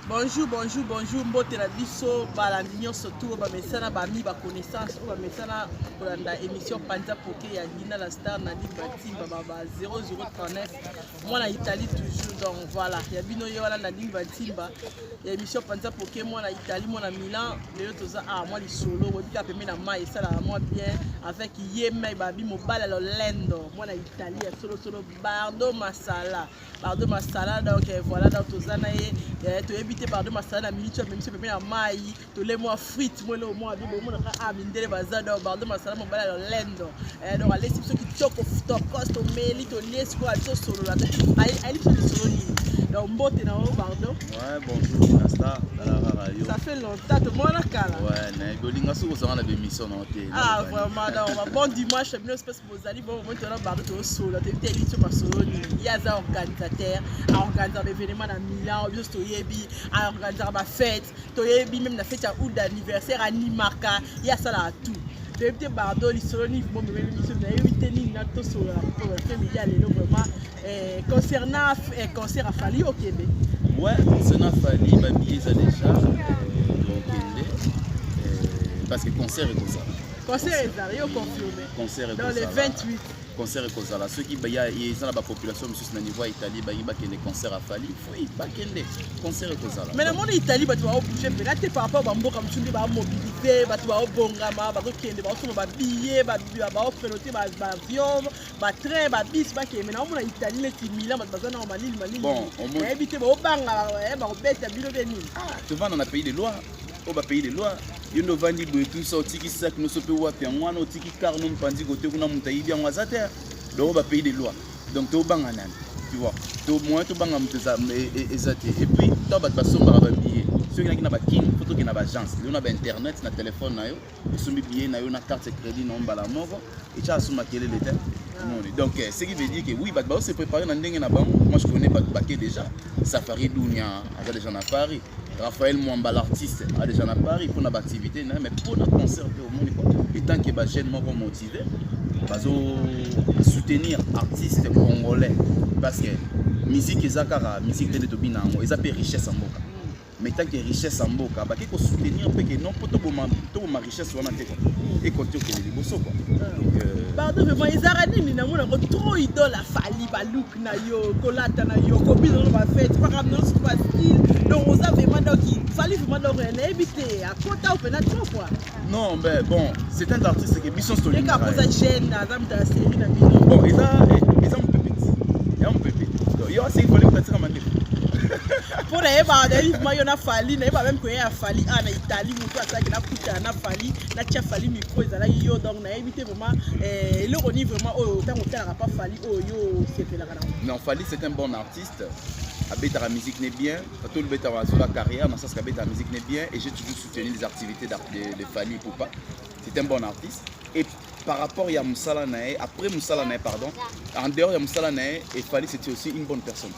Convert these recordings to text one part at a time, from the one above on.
Bonjour, bonjour, bonjour, mbote na biso balandi nyonso tu oyo bamesana, bami baconnaissance oyo bamesana kolanda émission Panza Poke ya Lina la Star na Ligue Batimba baba 0039 mwana Italie toujours. Donc voilà, ya bino ye wana na Ligue Batimba ya émission Panza Poke, mwana Italie, mwana Milan. Lelo toza a mwa lisolo boyebika pembe na mai esalaka mwa bien avec ye mai babi mobala lolendo, mwana Italie ya solosolo, Bardo Masala, Bardo Masala. Donc voilà, donc toza na ye, toyebi te Bardo Masala na miniti oyo amemisi pembe na mai, tole mwa frite, mwa eloko mwa bibo omonaka a mindele baza. Donc Bardo Masala, mobala ya lolendo, donc alesi biso kitoko tokos, tomeli, tolie. Sikoyo biso solola, ayeli biso lisolo nini? Donc mbote na yo, Bardo. Ouais, bonjour Nasta, kaka yo. Ça fait longtemps, tomona kala. Ouais, nayebi olinga soki ozanga na bémission na te. Ah vraiment, donc bon dimanche bino espèce bozali bon. Moi tona Bardo, tozosola, toyebi te eliti masolo nini. Ye aza organisateur, aorganisaka baévénement na Milan, biso toyebi, aorganisaka bafête, toyebi même na fête ya août d'anniversaire animaka, ye asalaka tout. Toyebi te Bardo lisolo nini bomemeli biso, nayebi te nini na tosolola après-midi ya lelo vraiment concernant concert ya Fally, okende? Ouais, concernant Fally, babillet eza déjà, okende parce que concert ekozala. Concert ezala, yo confirmé? Concert. Dans le 28. Concert ekozala. Soki eza na bapopulation mosusu na niveau ya Italie bangi bakende concert ya Fally, foi bakende, concert ekozala. Mais namoni Italie bato baobouge mpena te par rapport bamboka mosusu nde bamobilize, bato baobongama, bazokende, baosomba babillet, baoprenote baavion, batrain, babus, bakende. Mais naomona Italie neti Milan, bato baza nao malili malili. Nayebi te, baobanga bakobeta bino mpe nini. Tovanda na Pays de Loire, oyo bapays de Loire. Yo nde ovandi boye tusa, otiki sac nyonso mpe wapi yango wana, otiki car no mopanzi kote kuna, moto ayibi yango aza te. Donc oyo bapays de Loire, donc tobanga nani? Tu vois, to moyen tobanga moto eza te. Et puis ntango bato basombaka babillet, soki naki na bakini, fo tokende na baagence. Lelo na bainternet, na telefone na yo, osombi billet na yo na carte crédit na yo mbala moko, etya asomba kelele te. Omoni, donc ce qui veut dire que oui, bato bao se préparer na ndenge na bango. Moi je connais bato bake déjà. Safari Dunia aza déjà na Paris, Raphaël Mwamba l'artiste aza déjà na Paris mpona baactivité na ye, mais mpona concert mpe omoni quoi, étant que bajeune moko motivé bazo soutenir artiste congolais, parce que musique eza kaka musique te nde tobina yango, eza mpe richesse ya mboka. Mais tant que richesse ya mboka, bake kosoutenir mpe ke non, mpo toboma richesse wana te quoi, ekoki okende liboso quoi. Donc Pardon, vraiment ezalaka nini? Namonako trop idole ya Fally, balook na yo, kolata na yo, kobina na bafête, makambo nyonso, bastyle. Donc oza vraiment, donc Fally vraiment, donc nayebi te, akota mpena trop quoi. Non mais bon, c'est un artiste que biso eka tolingaka. Poza jeune, aza moto ya série na bino. Bon, eza mopepe ti ya mopepe. Donc yo aseki Fally, moto atika mandefu. Mpo nayebaka, nayebi vraiment yo na Fally, nayeba même koya ya Fally a na Italie, moto asalaki nakutana na Fally, natia Fally micro, ezalaki yo. Donc nayebi te vraiment eloko nini vraiment oyo ntango otalaka pa Fally oyo yo osepelaka nango. Non, Fally c'est un bon artiste, abetaka musique ne bien, tolobetaka sur la carrière na sens qu'abetaka musique ne bien, et j'ai toujours soutenu les activités de Fally Ipupa. C'est un bon artiste et par rapport ya mosala na ye, après mosala na ye, pardon, en dehors ya mosala na ye, et Fally c'était aussi une bonne personne.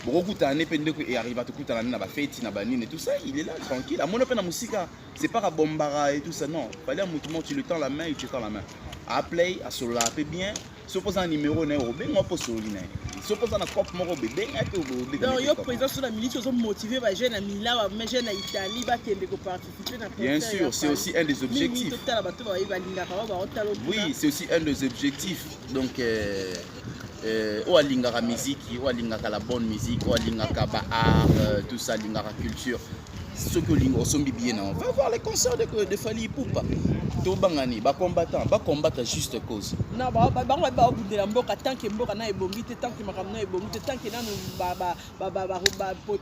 Bokokutana ne mpe ndeko earriva, tokutana ne na bafeti na banini et tout ça, il est là tranquille, amoni mpe na mosika, c'est pas abombara et tout ça. Non, Fally ya motu moko, tu le tends la main, il te tend la main, aplay, asololaka mpe bien. Soki oza na numéro na ye, obenga mpo osololi na ye. Soki oza na cope moko, obebenga mpe. Donc yo président so na minute ozomotive bajeune na Milan, bajeune na Italie bakende koparticiper na Bien sûr, c'est aussi un des objectifs. Totala bato baye balingaka bao baotala. Oui, c'est aussi un des objectifs. Donc oyo alingaka musique, oyo alingaka la bonne musique, oyo alingaka baart, tout ça, alingaka culture, soki olingi osombi billet na, va voir les concerts de Fally Ipupa. Tobangani bacombattant, bacombattre juste cause. Non, bango babi baobundela mboka. Tant que mboka na ebongi te, tant que makambo na ebongi te, tant que nanu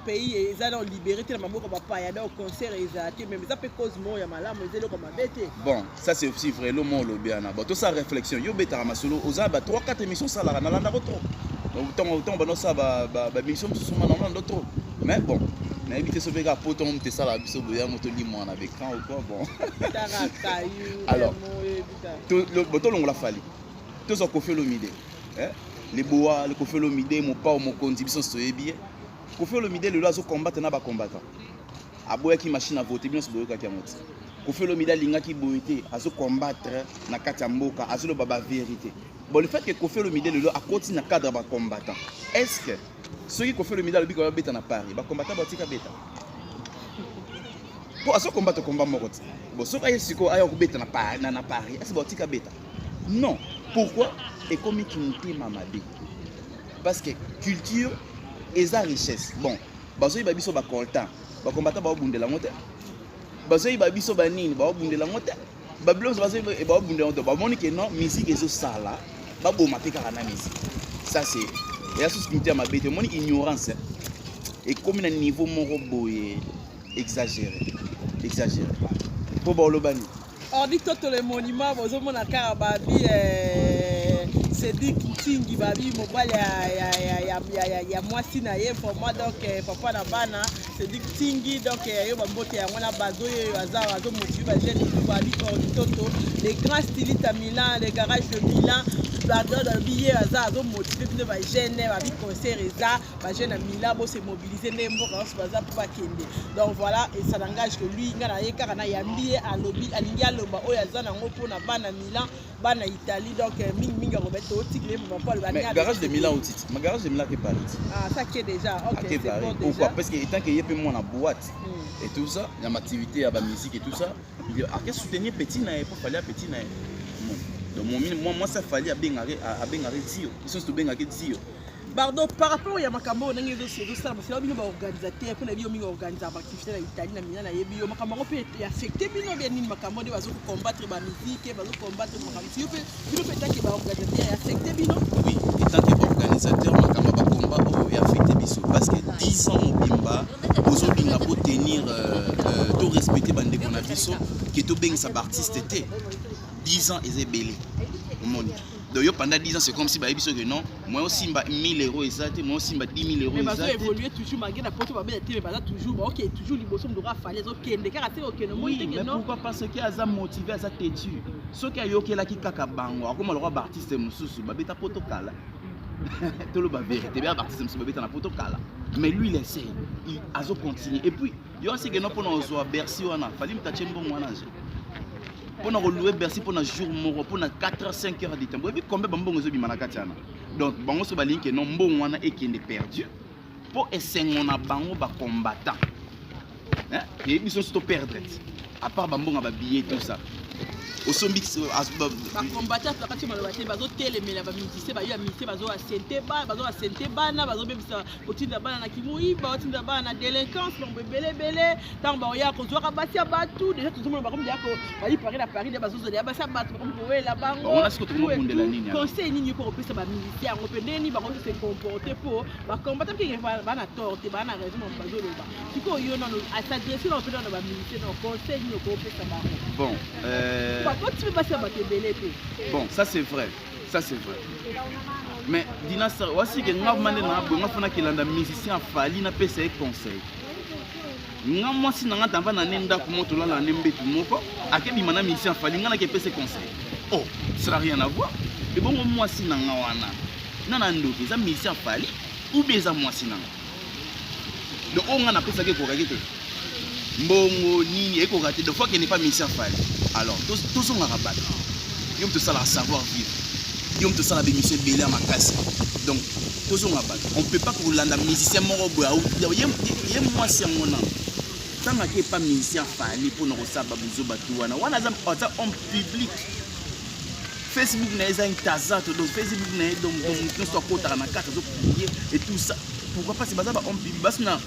pays eza na libéré te na maboko bapaya, donc concert ezala te. Même eza mpe cause moko ya malamu, eza eloko mabe te. Bon, ça c'est aussi vrai. Lo mo olobi wana, bon, tosala réflexion. Yo obetaka masolo, oza ba 3 4 émission osalaka, nalandako trop. Ntongo bandosala baémission mosusu ma nalanda trop. Mais bon, nayebi te soki kaka po ntongo moto esalaka biso boye, yango tolimwa na baécran ou quoi. Bon, alors tolongola Fally, tozwa Koffi Olomide, leboa le Koffi Olomide, mopao mokonzi, biso nyonso toyebi ye. Koffi Olomide lelo azocombattre na bacombattant, aboyaki machine à voter, bino nyonso boyokaki yango ti. Koffi Olomide alingaki boye te, azocombattre na kati ya mboka, azoloba bavérité. Bon, le fait que Koffi Olomide lelo akoti na cadre ya bacombattant, est ce que soki Koffi Olomide alobi ko babeta na Paris, bacombattant batika beta? Mpo azokomba tokomba moko te. Bon, soki aye sikoyo, aya kobeta na Paris, asi baotika beta? Non. Pourquoi ekomi kimotema mabe? Parce que culture eza richesse. Bon, bazoyiba biso bacoltan, bakombata baobundela yango te, bazoyiba biso banini, baobundela yango te, babiloko bazoyiba, baobundela yango te. Bamoni ke non, musique ezosala, baboma mpe kaka na musique. Ça, c'est eya susu kimotema mabe te. Omoni, ignorance ekomi na niveau moko boye exagéré, exagéré, mpo baoloba nini? Ordi Toto le monument, bozomona kaka babi Cédric Ntingi, babi mobali ya mwasi na ye vraiment. Donc papa na bana Cédric Ntingi, donc yo bambote yango na bazo oyo aza azomotive bajeune tout. Babi Ordi Toto, les grands stylistes à Milan, les garages de Milan, balobi ye aza azomotive bino bajeune. Babi concert eza, bajeune ya Milan bose mobilize nde mboka nyonso baza mpo bakende. Donc voilà, et ça n'engage que lui. Nga na ye kaka nayambi ye, alobi alingi aloba oyo aza nango mpona bana Milan, bana Italie. Donc mingimingi akobe totikile ye mpo aloba. Mais garage de Milan otiti, ma garage de Milan ke Paris. Ah, ça qui est déjà ok. Ake c'est Paris. Bon. Pourquoi? Déjà. Parce que étant que ye mpe mwana boîte et tout ça, ya activité ya bamusique et tout ça, ake soutenir petit na ye, mpo Fally ya petit na ye. Bon. Donc moi, moi ça, Fally abengaki Dio, biso nyonso tobengaki Dio. Pardon, par rapport ya makambo oyo ndenge ezosala, parce bino baorganisateur, mpona bino mingi organiser baactivité na Italie, na Milan, nayebi yo, makambo yango mpe affecte bino bien nini? Makambo nde bazocombattre bamusique, bazocombattre makambo yo mpe, bino mpe tant que baorganisateur, affecte bino? Oui, étant que organisateur, makambo bakomba oyo eaffecte biso, parce que 10 ans mobimba bozolinga botenir to respecte bandeko na biso ke tobengisa baartiste te. 10 ans eza ebele, omoni. Donc yo, pendant 10 ans, c'est comme si bayebi soki non, moyen osimba 1000 € eza te, moyen osimba 10 000 € Mais eza bazo te. évolue toujours malgré na poto babeta te, mais baza toujours baoke toujours liboso. Moto Fally ezokende kaka te, okende omoni Oui, teke mais non. pourquoi? Parce que aza motivé, aza têtu. Soki ayokelaki kaka bango, akoma lokwa baartiste mosusu babeta poto kala. Toloba vérité, beya baartiste mosusu babeta na poto kala, mais lui, il essaye, il azo continue. Et puis yo aseke no mpona kozwa Bercy wana, Fally moto atie mbongo wana nje mpona kolouer Bercy mpona jour moko, mpona 4 heures, 5 heures de temps. Boyebi combien bambongo ezobima na kati wana? Donc bango so balingi ke no, mbongo wana ekende perdu mpo esengo na bango bacombattant. Yebi biso nyonso toperdre te, à part bambongo ya babillet, tout ça osombi. Bacombattant bakati maloba te, bazotelemela bamusicien, bayo ya musicien bazoasente bazoasente bana, bazobebisa, kotinda bana na kimoyiba, batinda bana na délinquance, bango ebele ebele. Ntango baoya kozwaka basi ya bato, déjà tozomona bakomi deya bayi Paris, na Paris nde bazozela ya basi ya bato, bakomi kowela bango. Wana sikoyo tokomobundela nini alors? Conseil nini mpo kopesa bamusicien yango mpe ndenge nini bakoki se comporte mpo bacombattant mpe bana tort te, bana raison? Bango bazoloba sikoyo, yo nano as'adresse nano mpe nano bamusicien no, conseil nini okopesa bango? Bon, bakoti mpe basi ya bato ebele mpe. Bon, ça c'est vrai, ça c'est vrai, mais Dina wasike nga vuma nde na boye, nga fana kelanda musicien Fally, napesa ye conseil. Nga mwasi na nga tamba na ne ndako moko, tolala ne mbetu moko, akebima na musicien Fally, nga naki epesa conseil? Oh, ça n'a rien à voir. Ebongo mwasi na nga wana na na ndoki eza musicien Fally ou bien eza mwasi na nga? Donc oyo nga napesaki ekokaki te, mbongo nini ekoka te? Donc faut akende pa musicien Fally. Alors tozongaka bato, yo moto osalaka savoir vivre, yo moto osala bémission ebele ya makasi. Donc tozonga bato, on peut pas kolanda musicien moko boye. Ye mwasi yango nano, ntango ake epa musicien Fally mpona kosala babuzo, bato wana wana aza homme public, Facebook na ye eza intaza to. Donc Facebook na ye, donc moto nyonso akotaka na kati, azopublier et tout ça. Pourquoi? Parce baza bahomme public, basi na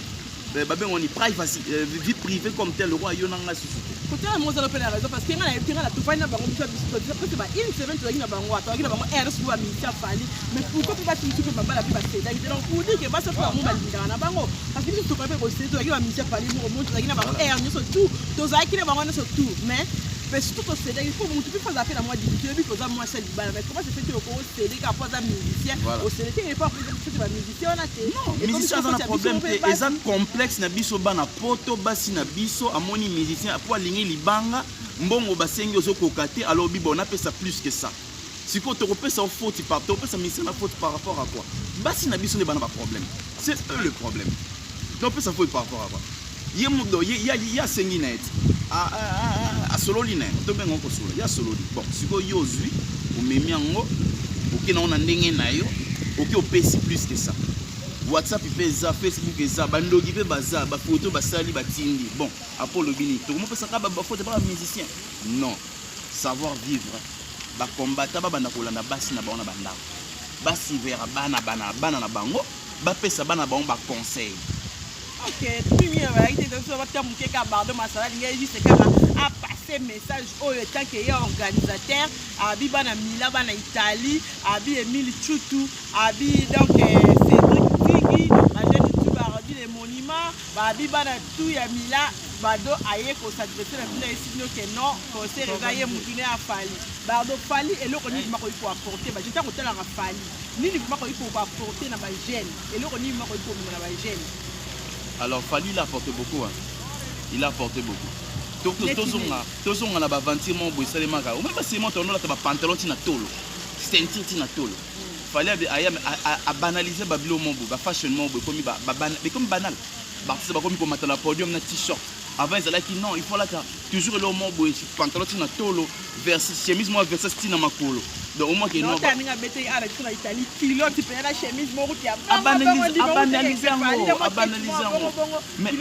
babengo ni privacy, vie privée comme tel, roi yo na nga susu te. Kotala mo ozala mpe na raison, parce que nga nayebi te, nga na tofandi na bango, biso biso presque ba une semaine tozalaki na bango, tozalaki na bango aire soki bamusicien Fally. Mais pourquoi mpe basi mosusu mpe mabala mpe basedaki te? Donc pour dire que basi mpe bango balingaka na bango, parce que biso tokoki mpe kosede, tozalaki bamusicien Fally moko mo, tozalaki na bango aire nyonso tout, tozalaki na bango nyonso tout, mais mpe surtout tosedaki mpo motu mpe aza mpe na mwa dignité. Oyebi koza mwasi ya libala, mais comment se fait te okosede kaka mpo aza musicien? Osede te epa fete bamusicien wana te. Musicien aza na problème te, eza complexe na biso bana poto. Basi na biso amoni musicien po alingi libanga, mbongo basengi ozokoka te, alobi bon, napesa plus que ça. Sikoyo tokopesa yo faute par tokopesa musicien na faute par rapport à quoi? Basi na biso nde bana baproblème, c'est eux le problème. Topesa faute par rapport à quoi? Ye moto ye asengi na ye te, asololi na ye, tobenga kosola, ye asololi. Bon, sikoyo yo ozwi, omemi yango, oke nango na ndenge na yo, oke opesi plus que ça. WhatsApp mpe eza, Facebook eza, bandoki mpe baza, bafoto basali, batindi. Bon, apo olobi nini? Tokomopesaka bafoto ba bamusicien? Non, savoir vivre. Bakombata babanda kolanda basi na bango na bandako, basivera bana bana bana na bango, bapesa bana bango baconseil. Ok, mingi bayaki te, biso bata moke kaka. Bardo Masala alingi juste kaka apasse message oyo etanke ye organisateur. Abi bana Mila, bana Italie, abi Emile Chutu, abi donc Cédric Tigi, bajeune tu barodi les monuments, babi bana tu ya Mila. Bado aye kos'adresser na bino, ayesi bino ke non, concert eza ye mutu ne afali. Bardo, Fally eloko nini makoki koapporter bajeune? Ntango otalaka Fally, nini vraiment koki koapporter na bajeune? Eloko nini makoki komema na bajeune? Alors Fally, il a apporté beaucoup, hein. Il a apporté beaucoup. Tozonga na baventure moko boye esalemaka omoi basema tondolata bapantalon ntina tolo, ceinture ntina tolo. Fally aya abanaliser babilo moko boye, bafashion moko boye ekomi banal. Baartiste bakomi komata na podium na T-shirt. Avant ezalaki non, il faut alata toujours eloko moko boye, pantalon ntina tolo, chemise moko Versace ntina makolo. Donc omoi ke non. Ndenge abeteli awa na biso na Italie, culotte mpenza na chemise moko ya Abanaliser yango, abanaliser yango. Mais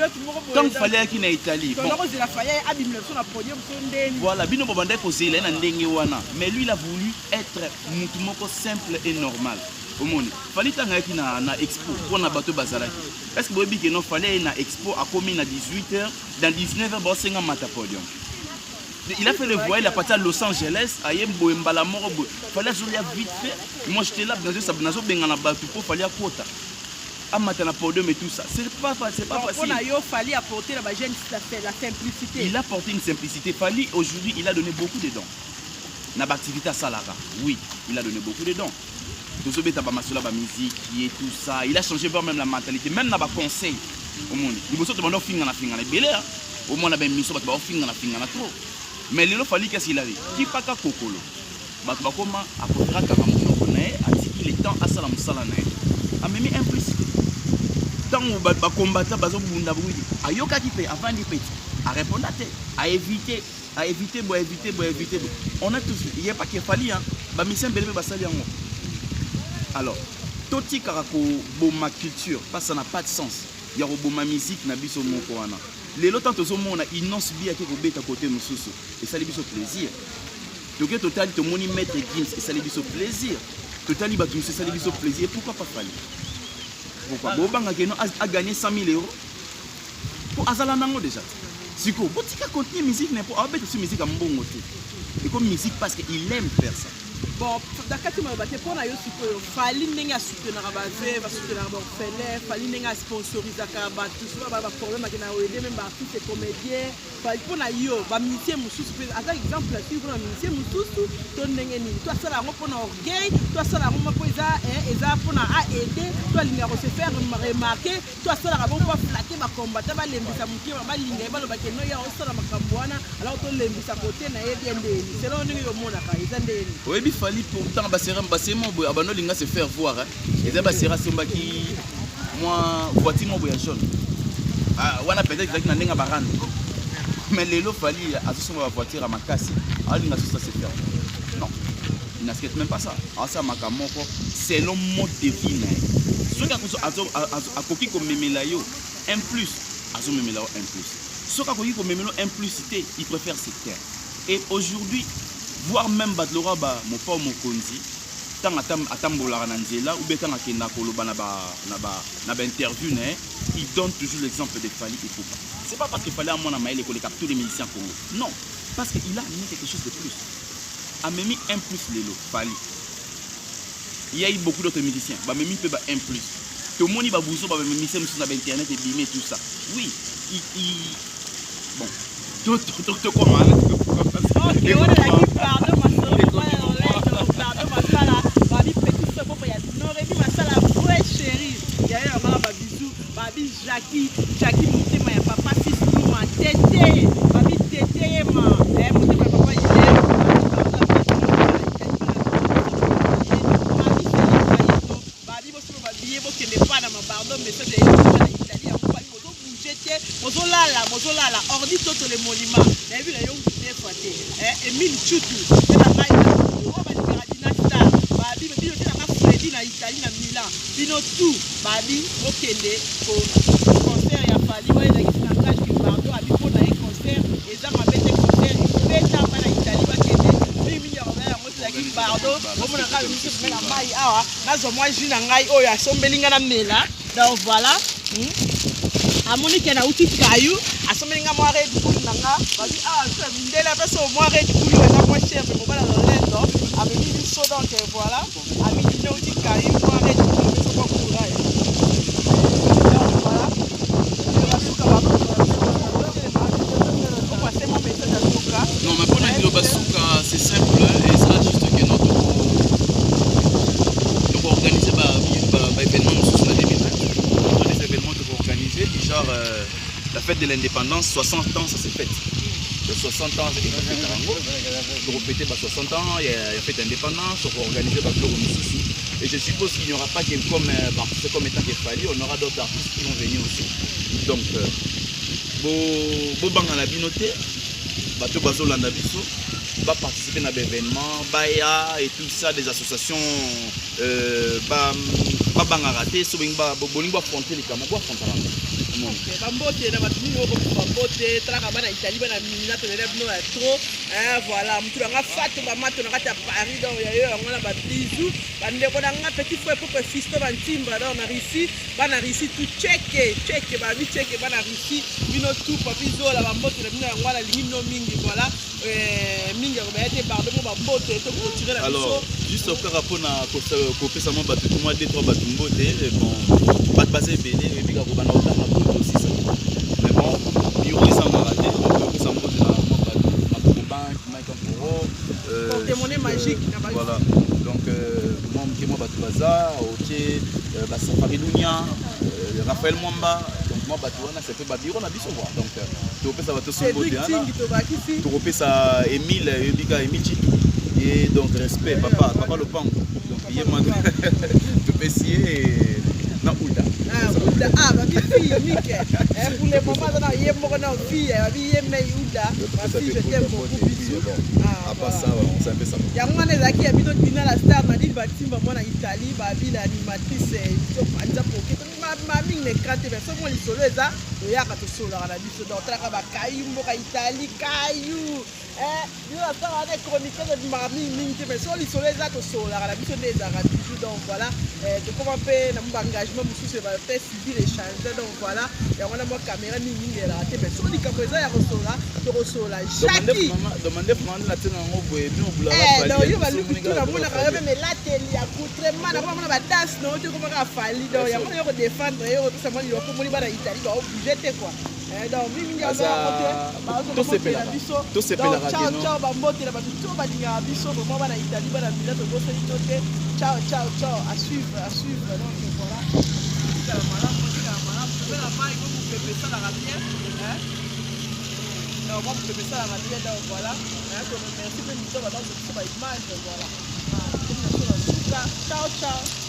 ntango Fally ayaki na Italie, bon, kozela Fally abimela biso na podium so ndeni. Voilà, bino bobandaki kozela ye na ndenge wana, mais lui, il a voulu être mutu moko simple et normal. Omoni Fally ntango ayaki na Expo, mpona bato bazalaki, est ce que boyebi ke non, Fally aye na Expo, akomi na 18 heures, dans 19 heures baosenga mata podium. Il a fait le voyage à partir de Los Angeles, aye boye mbala moko boye. Fally azolia vite fait. Moi, j'étais là, nazobengana bato mpo Fally akota, amata na podium et tout ça. C'est pas facile. Mpona yo, Fally apporter na bajeune la simplicité. Il a apporté une simplicité. Fally, aujourd'hui, il a donné beaucoup de dons na baactivité asalaka. Oui, il a donné beaucoup de dons. Tozobeta bamasolo ya bamusique et tout ça. Il a changé voir même la mentalité, même na baconseil. Omoni liboso tobanda ofingana fingana ebele, omona baémission, bato baofingana fingana trop. Mais lelo Fally, qu'est-ce qu'il avait? Kipaka kokolo, bato bakoma apréféra kaka monoko na ye, atiki le temps asala mosala na ye, amemi un plus. Ntango bakombata bazobunda, bwidi ayokaki mpe avandi mpe areponda te, aévite, aévite boye, aévite boye, aévite boye. On a tous, il y a pas que Fally, hein, bamusicien ebele mpe basali yango. Alors totikaka koboma culture parce ça n'a pas de sens ya koboma musique na biso moko wana. Lelo ntango tozomona Innoss'B ake kobeta kote mosusu, esali biso plaisir. Toke totali, tomoni Maître Gims, esali biso plaisir. Totali bato mosusu, esali biso plaisir. Et pourquoi pas Fally? Pourquoi bobangaka eno agagné 100 000 euros mpo azala nango déjà? Sikoyo botika continue musique na mpo abeta so musique ya mbongo te, ekomi musique parce que il aime faire ça. Bon, na kati maloba te. Mpo na yo sikoyo, Fally ndenge asoutenaka baveuves, asoutenaka baorphelin, Fally ndenge asponsorisaka bato soki baa baproblème, ake na oaider même baartiste comédien, Fally mpo na yo, bamusicien mosusu mpe aza exemple asui mpona bamusicien mosusu to ndenge nini? To asala yango mpona orgueil, to asala yango mpo eza mpona aide, to alingaka kose faire remarquer, to asalaka bongo mpo aflatter bakombata, balembisa moke, balinga ye, balobaki no ya osala makambo wana, alors tolembisa kote na ye bien? Ndeni selon ndenge yomonaka, eza ndeni? Oyebi Fally, pourtant basera basema boye, abanda olinga se faire voir, hein. Eza basera asombaki mwa voiture moko boye ya jaune. Ah, wana peut-être ezalaki na ndenge ya barando, mais lelo Fally azosomba bavoiture ya makasi, alinga sosa se faire voir? Non, il n'accepte même pas ça. Asala makambo moko selon mode de vie na ye. Soki akoki komemela yo un plus, azomemela yo un plus. Soki akoki komemela yo un plus te, il préfère se taire. Et aujourd'hui, voire même bato lokwa bamopao mokonzi, ntango atambolaka na nzela ou bien ntango akendaka koloba na bainterview na ye, il donne toujours l'exemple de Fally Ipupa. C'est pas parce que Fally amwana mayele koleka tous les musiciens Congo, non, parce que il a amené quelque chose de plus, amemi un plus. Lelo Fally, il y a eu beaucoup d'autres musiciens bamemi mpe ba un plus. Tomoni babuso bamusicien mosusu na bainternet ebimi et tout ça. Oui, bon, tokoma wana. Ok, wana ezalaki pardon masolo wana, pardon Masala, babi petit frère moko ya Norebi Masala, vrai chéri ya ye yangaka. Babizu, babi Jacki Jacki, motema ya papa fils Numa tete, babi tete yema, motema ya papa Idem. Babi bosolo babiye, bokende pa na mabardo message ya na Italie yango. Babi bozobouge te, bozolala, bozolala ordi toto le monument. Nayebi na yo ndefa te, Emile Chutu mpe na ngai oyo balingaka Dina Star. Babi bino te nanga Fredi na Italie na Milan. Milan, bino tout babi bokende ko concert ya Fally wana ezalaki langage que Bardo abi mpo na ye concert eza mabe te, concert ebeta bana Italie bakende mingi mingi ya kobela yango ezalaki Bardo. Omona kaka biso pembe na mai awa, nazwa mwa jus na ngai oyo asombeli ngai na mela. Donc voilà, Amoni ke nauti kayu, asombeli nga mwa Red Bull na nga. Babi awa so mindele apesa mwa Red Bull oyo eza mwa cher, me mobala lolendo amemi biso. Donc voilà, amidi nauti kayu, mwa Red Bull apesa mwa courage. Donc voilà, basuka opase mwa message ya suka. Non, mais mpona liloba suka, c'est simple, eza juste que non, tokoorganiser baévénement mosusu na 2020, des événements tokoorganiser du genre la fête de l'indépendance, 60 ans, ça s'est fait de 60 ans ekofeta yango, tokofete ba 60 ans ya fête d'indépendance, tokoorganiser babiloko mosusu. Et je suppose qu'il n'y aura pas que comme artiste comme étant que Fally, on aura d'autres artistes qui vont venir aussi. Donc bobanga na bino te, bato bazolanda biso baparticiper na baévénement baya et tout ça, des associations babangaka te. So bolingi boaffronter likambo, boaffrontaka yango. Bambote na bato mingi okokufa, bambote talaka bana Italie, bana Mina, tolela bino ya trop. Voilà, motu nanga Fato Bamato na kati ya Paris, donc ya yo yango na babizu. Bandeko na nga, petit frère propre Fisto Bantimba, donc na Russie, bana Russie tout cheke cheke, babi cheke, bana Russie bino tout, Papi Zola, bambote na bino yango wana, alingi bino mingi. Voilà, mingi ya kobaya te, pardon, mo bambote toclôturer na biso. Alors juste kaka mpona kopesa mwa bato mwa deux trois bato mbote. Bon, bato baza ebele, oyebi kaka kobanda kotanga boto osisa, mais bon, bureau esangaka te. Kopesa mbote na mwa bato, Makoko Bank, Mike Amporo. Porte-monnaie magique na Voilà, donc mwa moke mwa bato baza otie, Basafari Dunia, Raphaël Mwamba, donc mwa bato wana, c'est pe babiro na biso quoi. Donc tokopesa bato so mbote wana, tokopesa Emile, oyebi kaka Emile Chitu ye, donc respect papa, papa Lopango, donc ye mwa topesi ye na Ulda. Ulda, ah, babi fille unique pour le moment, aza na ye moko na fille, babi ye mei Ulda, ma fille, je t'aime beaucoup, bisous. À part ça, c'est un peu ça. Yango wana ezalaki ya bino Dina la Star, Nadine Batimba, mwana Italie, babi la animatrice émission Panza Poke. Mamingi na écran te, mais soki mwa lisolo eza, toyaka tosololaka na biso. Donc talaka bakayu mboka Italie, kayu bino nasala wana chroniqueuse ebimaka mingimingi te, mais so lisolo eza, tosololaka na biso nde ezalaka toujours. Donc voilà, tokoma mpe na mo baengagement mosusu pe civil échange. Donc voilà, yango wana mwa caméra mingimingi elaka te, mais so likambo eza ya kosolola, tokosolola. Jaki Donc yo balukutu namonaka yo meme elateli ya accoutrement, nakomamona badanse na yo te, komaka Fally. Donc yango na yo kodéfendre yo, kopesa mwa lilopo, moni bana Italie baoblige te quoi. Donc mingi Tosepelaka. Biso ciao ciao, bambote na bato to balingaka biso vraiment, bana Italie, bana Mila, tobosani to te. Ciao ciao ciao, à suivre, à suivre. Donc voilà, tikala malamu, tikala malamu, tobela mai ko mopepe esalaka bien. Donc mwa mopepe esalaka bien. Donc voilà, merci mpe mito badanse biso baimage. Voilà, komi na biso na suka. Ciao ciao.